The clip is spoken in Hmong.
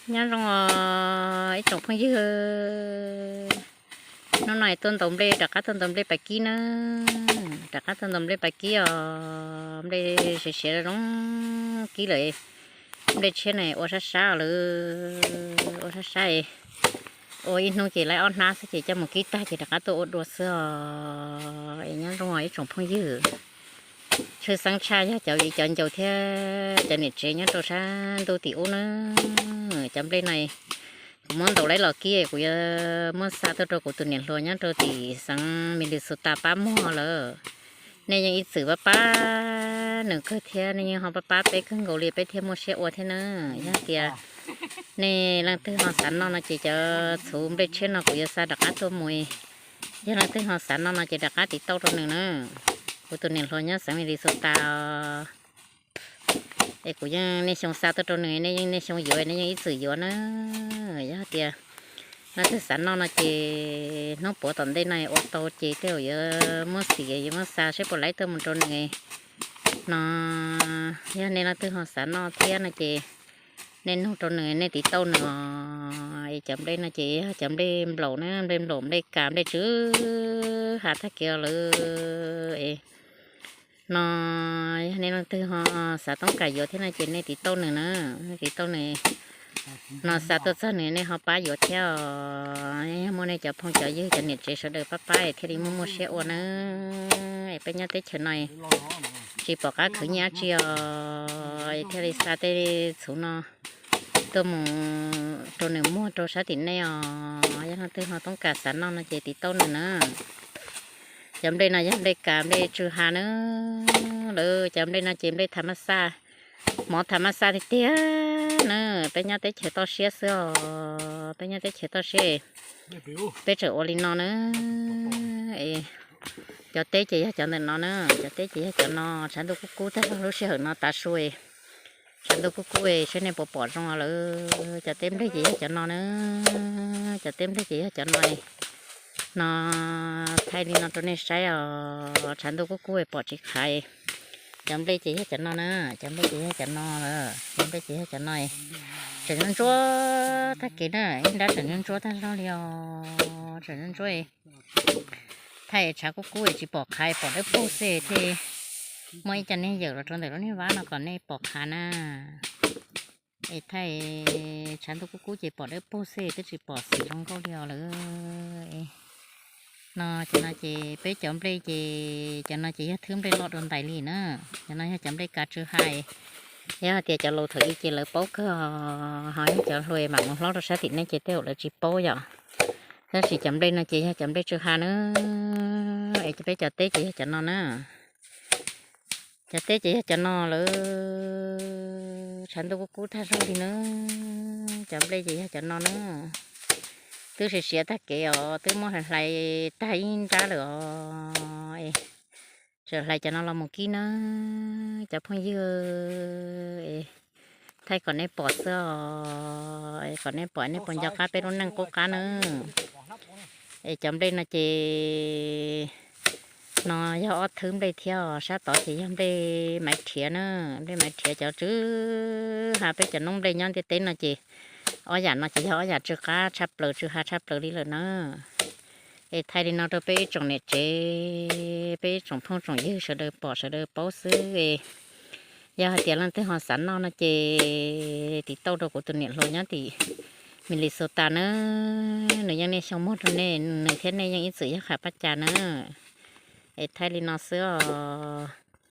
Nyob zoo os ib tsoom phooj ywg, hnub no tuaj ntaus nplej, rov qab tuaj ntaus nplej pas kib na, rov qab tuaj ntaus nplej pas kib os, nplej siav siav zoo kib lawm, nplej tshiab na ua sab sab lawm, ua sab sab, ua ib hnub ces laib ob hnab xwb ces coj mus kib tag ces rov qab tuaj ua dua xwb os. Es nyob zoo os ib tsoom phooj ywg, tshwj xeeb tshaj yog cov viv cov ncaus thiab cov niam tsev nyob rau sab ntuj tim ub na. Cov nplej no kuv muab ntaus laib los kib kuv yuav muab xa tuaj rau kuv tus niam hluas nyob rau tim xeev Minnesota pab muag lawm. Nej yeej ib txwm pab pab nws kawg thiab nej yeej ho pab pab peb kawg nkaus li peb thiaj muaj siab ua thiab na. Yog tias nej leej twg ho xav noj no ces cov txhuv nplej tshiab no kuv yuav xa rov qab tuaj mus. Yog leej twg ho xav noj no ces rov qab tiv tauj rau nws na. Kuv tus niam hluas nyob xeev Minnesota os. Es kuv yeej niaj xyoo xa tuaj rau nws, nej yeej niaj xyoo yuav, nej yeej ib txwm yuav na. Yog tias leej twg xav noj no ces hnub puav tom ntej no ua tau ces tej zaum yuav muab xim yuav muab xa seb puas laib tuaj mus rau nws no. Yog nej leej twg ho xav noj thiab no ces nej nug rau nws, nej tiv tauj nws os. Es cov nplej no ces yog cov nplej nplaum na, nplej nplaum, nplej kas, nplej tsw ha tag kev lawm. No yog nej leej twg ho xav toob kas yuav thiab no ces nej tiv tauj nws na, nej tiv tauj nws no xa tuaj txog nws nej ho pab yuav thiab os. Yog muaj nej cov phooj cov ywg cov niam tsev sawv daws pab pab es thiaj li muaj muaj siab ua na. Es peb nyob teb chaws no tsis pom qab khwv nyiaj dab tsi os, es thiaj li xa tej txhuv no tuaj mus rau nws muag rau sab tim nej os. Yog leej twg ho toob kas xav noj no ces tiv tauj nws na. Cov nplej no yog nplej kas nplej tsw ha na. Lawv cov nplej no ces nplej tham mab xaj, mov tham mab xaj tiag tiag na. Peb nyob teb chaws toj siab xwb os, peb nyob teb chaws toj siab, peb tseem ua li no na. Cov teb ces yog cov ntawm no na, cov teb ces yog cov no, tshav ntuj kub kub tag zog lub sij hawm no tav su, tshav ntuj kub kub saib nej puas pom zoo lawm. Cov teb nplej ces yog cov no na, cov teb nplej ces yog cov no. No thaij li no rau nej saib os, tshav ntuj kub kub pom tsis qhaiv. Cov nplej ces yog cov no na, cov nplej ces yog cov no, cov nplej ces yog cov no. Tseem ntsuab tag kev na, ib nrab tseem ntsuab tag zog li os, tseem ntsuab. Thaij tshav kub kub tsis pom qhaiv, pom dawb paug xwb thiaj muaj ib co niag yawm los rau ntawm lub niag vab no kom nej pom qhaiv na. Es thaij tshav ntuj kub kub ces pom dawb paug xwb twb tsis pom xim zoo nkauj li os lawm. No cov no ces peb cov nplej ces cov no ces yog thwb nplej loj dua ntais li na. Cov no yog cov nplej kav tsw hais. Yog hais tias cov laus thaum ub ces lawv paub kawg, ho yog cov hluas mam mus hlob rau sab tim nej ces tej zaum lawv tsis paub yom. Tab sis cov nplej no ces yog cov nplej tsw ha na. Es peb cov teb ces yog cov no na. Cov teb ces yog cov no lawm, tshav ntuj kub kub tag zog li na. Cov nplej ces yog cov no na. Twb siav siav tag kev os, twb muab hlais hlais tag ib nrab lawm os. Tseem hlais cov no los mus kib na, cov phooj ywg. Thaij kom nej pom xwb os, kom nej pom nej puas nco qab peb lub neej qub qab na. Es cov nplej no ces no yog ob thwb nplej thiab os, sab tod ces yog nplej maiv rhiav na, nplej maiv rhiav cov tsw ha. Peb cov noob nplej nyob ntiaj teb no ces ob yam no ces yog ob yam tsw qab tshaj plaws, tsw ha tshaj plaws li lawm na. Es thaij li no rau peb ib tsoom niam tsev, peb ib tsoom phooj tsoom ywg sawv daws pom sawv daws paub xwb. Yog hais tias leej twg ho xav noj no ces tiv tauj rau kuv tus niam hluas nyob tim Minnesota na, nws yeej niaj xyoo muag rau nej, nws thiab nej yeej ib txwm yog qhov pab cas na. Es thaij li no xwb os.